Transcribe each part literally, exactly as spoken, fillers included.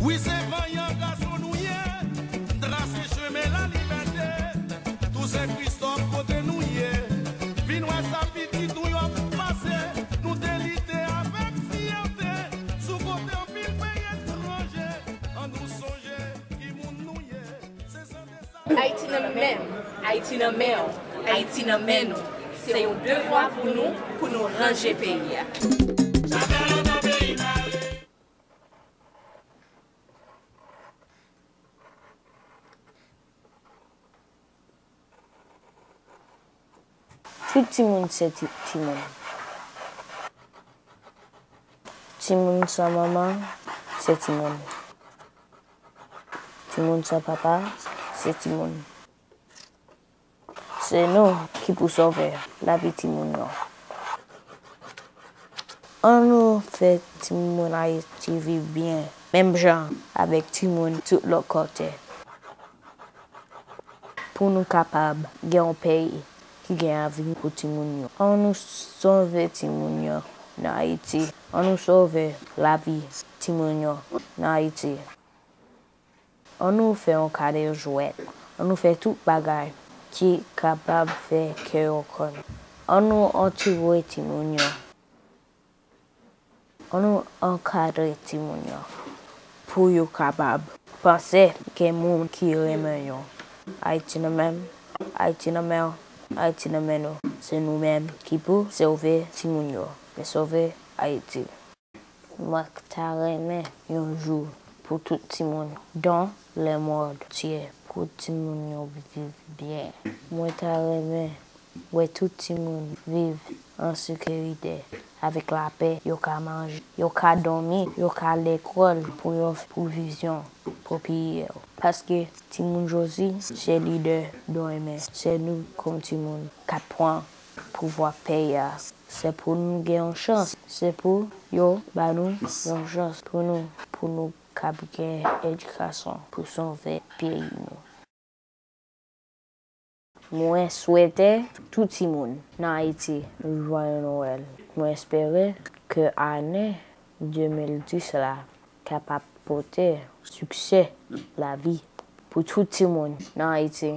Wi, se vanyan gason nou ye, n trase chemen lalibète. Tou Sen Kristòf kote nou ye, vin wè sa pitit ou yo ap pase. Nou te lite avèk fyète sou kote anpil peyi etranje. Ann nou sonje ki moun nou ye. Se sante sa. Ayiti nan men m, Ayiti nan men w, Ayiti nan men nou. Se yon devwa pou nou, pou nou ranje peyi a. Tout timoun se ti, timoun. Timoun san manman se timoun. Timoun san papa se timoun. Se nou ki pou sove lavi timoun yo. Ann nou fè timoun Ayiti viv byen, menm jan avèk timoun tout lòt kote. Pou nou kapab gen yon peyi ki gen avni pou timoun yo. Ann nou sove timoun yo nan Ayiti. Ann nou sove lavi timoun yo nan Ayiti. Ann nou fè yon kado jwèt. Ann nou fè tout bagay ki kapab fè kè yo kontan. Ann nou antoure timoun yo. Ann nou ankadre timoun yo pou yo kapab panse gen moun ki renmen yo. Ayiti nan men m, Ayiti nan men w, Ayiti nan men nou. Se nou menm ki pou sove timoun yo, men sove Ayiti. Mwen ta renmen yon jou pou tout timoun dans le monde entier, pou timoun yo viv byen. Mwen ta renmen wè tout timoun viv an sekirite, avèk lapè, yo ka manje, yo ka dòmi, yo ka lekòl pou yon pwovizyon pou peyi yo. Paske timoun jodi se lidè demen. Se nou kòm timoun k ap pran pouvwa peyi a. Se pou nou gen yon chans. Se pou yo ba nou yon chans pou nou, pou nou kab gen edikasyon pou sove peyi nou. Mwen swete tout timoun nan Ayiti jwaye Nwèl. Mwen espere ke ane de mil dis la kapab pote sikse lavi pou tout timoun nan Ayiti.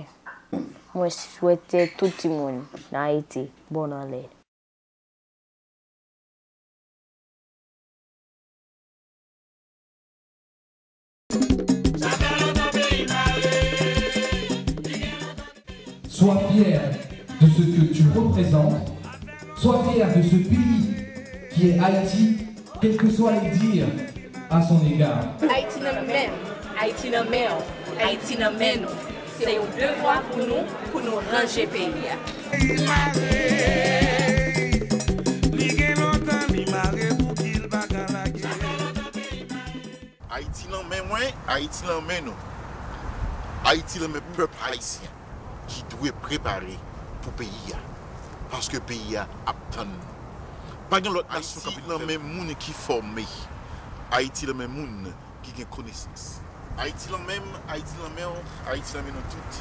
Mwen swete tout timoun nan Ayiti bòn ane. Sois fier de ce que tu représentes. Sois fier de ce pays qui est Haïti, quels que soient les dires à son égard. Ayiti nan men m, Ayiti nan men w, Ayiti nan men nou. Se yon devwa pou nou, pou nou ranje peyi a. Peyi mare, li gen lontan li mare bouki l pa ka lage. Ayiti nan men mwen, Ayiti nan men nou. Ayiti nan men pèp ayisyen ki dwe prepare pou peyi a. Paske peyi a ap tann nou. Pa gen lòt nasyon k ap nan men moun ki fòme. Ayiti nan men moun ki gen konesans. Ayiti nan men m, Ayiti nan men w, Ayiti nan men nou tout.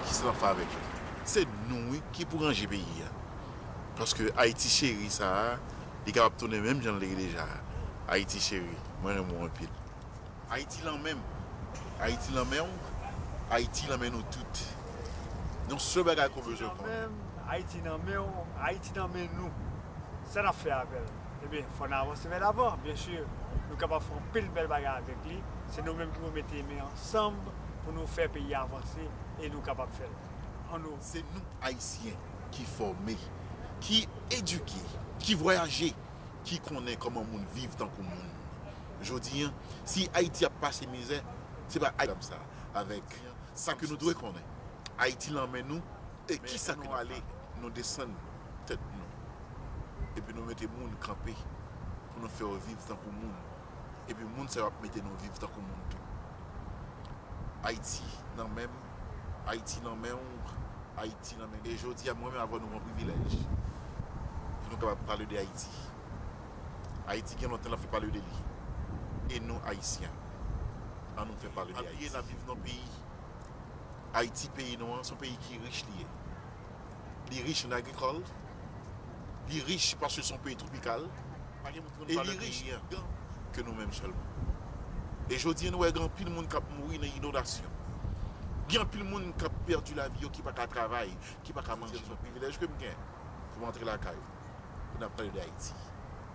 Kisa n ap fè avèk yo? Se nou, wi, ki pou ranje peyi a. Paske Ayiti cheri sa a, li kapab tounen menm jan l te ye deja a. Ayiti cheri, mwen renmen w anpil. Ayiti nan men m, Ayiti nan men w, Ayiti nan men nou tout. Yon sèl bagay ke w bezwen konnen. Ayiti nan men w, Ayiti nan men nou. Sa n ap fè avè l? Ebyen, fò n avanse vè lavan, byen si. Nou kapab fè anpil bèl bagay avèk li. Se nou menm ki pou mete men ansanm pou nou fè peyi a avanse e nou kapab fè l. Ann nou. Se nou Ayisyen ki fòme, ki edike, ki vwayaje, ki konnen kòman moun viv tankou moun. Jodi a, si Ayiti ap pase mizè, se pa Ayiti sa avèk sa ke nou dwe konnen. Ayiti nan men nou, e kisa ke nou ale, nou desann tèt nou. Epi nou mete moun kanpe pou nou fè yo viv tankou moun. Epi moun sa yo ap mete nou viv tankou moun tou. Ayiti nan men m, Ayiti nan men w, Ayiti nan men. E jodi a, mwen menm avè w nou gen yon privilèj pou nou kapab pale de Ayiti. Ayiti gen lontan l ap fè pale de li. E nou, Ayisyen, ann nou fè pale de Ayiti. Pa bliye, n ap viv nan yon peyi. Ayiti, peyi nou an, se yon peyi ki rich li ye. Li rich an agrikòl. Li rich paske se yon peyi twopikal. E li rich ke nou menm sèlman. E jodi a, nou wè gen anpil moun k ap mouri nan inondasyon. Gen anpil moun k ap pèdi lavi yo, ki pa ka travay, ki pa ka manje. Se yon privilèj ke m gen pou m antre lakay, pou n ap pale de Ayiti.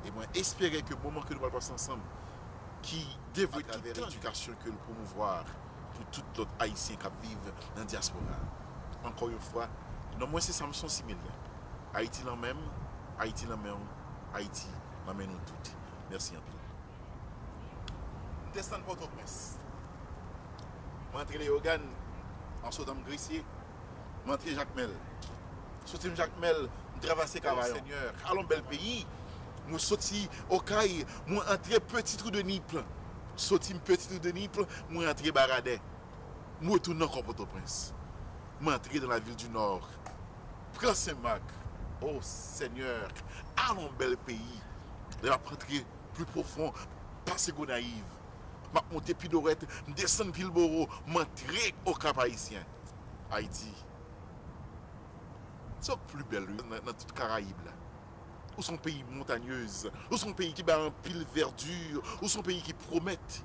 E mwen espere ke moman ke nou pral pase ansanm, ki devwe tout tan, edikasyon ke l pwomouvwa pou tout lòt Ayisyen k ap viv nan dyaspora. Ankò yon fwa, non mwen se Samson Similien. Ayiti nan men m, Ayiti nan men w, Ayiti nan men nou tout. Mèsi anpil. M desann Pòtoprens. Mwen antre Leyogàn an sotan m Gresye. Mwen antre Jakmèl. Soti m Jakmèl, m travèse Kavayon. Senyè, alon bèl peyi. Mwen soti Okay, mwen antre Petit Trou de Nip. Soti m Petit Trou de Nip, mwen antre Baradè. Mwen retounen ankò Pòtoprens. Mwen antre dans la ville du Nord. Pran Senmak. O Senyè, alon bèl peyi. Lè m ap antre pli pwofon, pase Gonayiv. M ap monte pi dwat, m desann Vilboro, m antre Okap Ayisyen. Ayiti. Se w k pli bèl, wi, nan, nan tout Karayib la. Ou se yon peyi montanyez. Ou se yon peyi ki bay anpil vèdi. Ou se yon peyi ki pwomèt.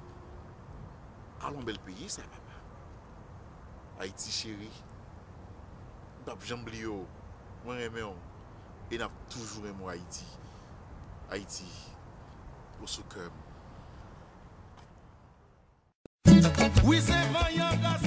Alon bèl peyi sa, papa. Ayiti cheri. M p ap janm bliye w. Mwen renmen w. E n ap toujou renmen w, Ayiti. Ayiti, ou sou kè m. Wi, se vanyan gras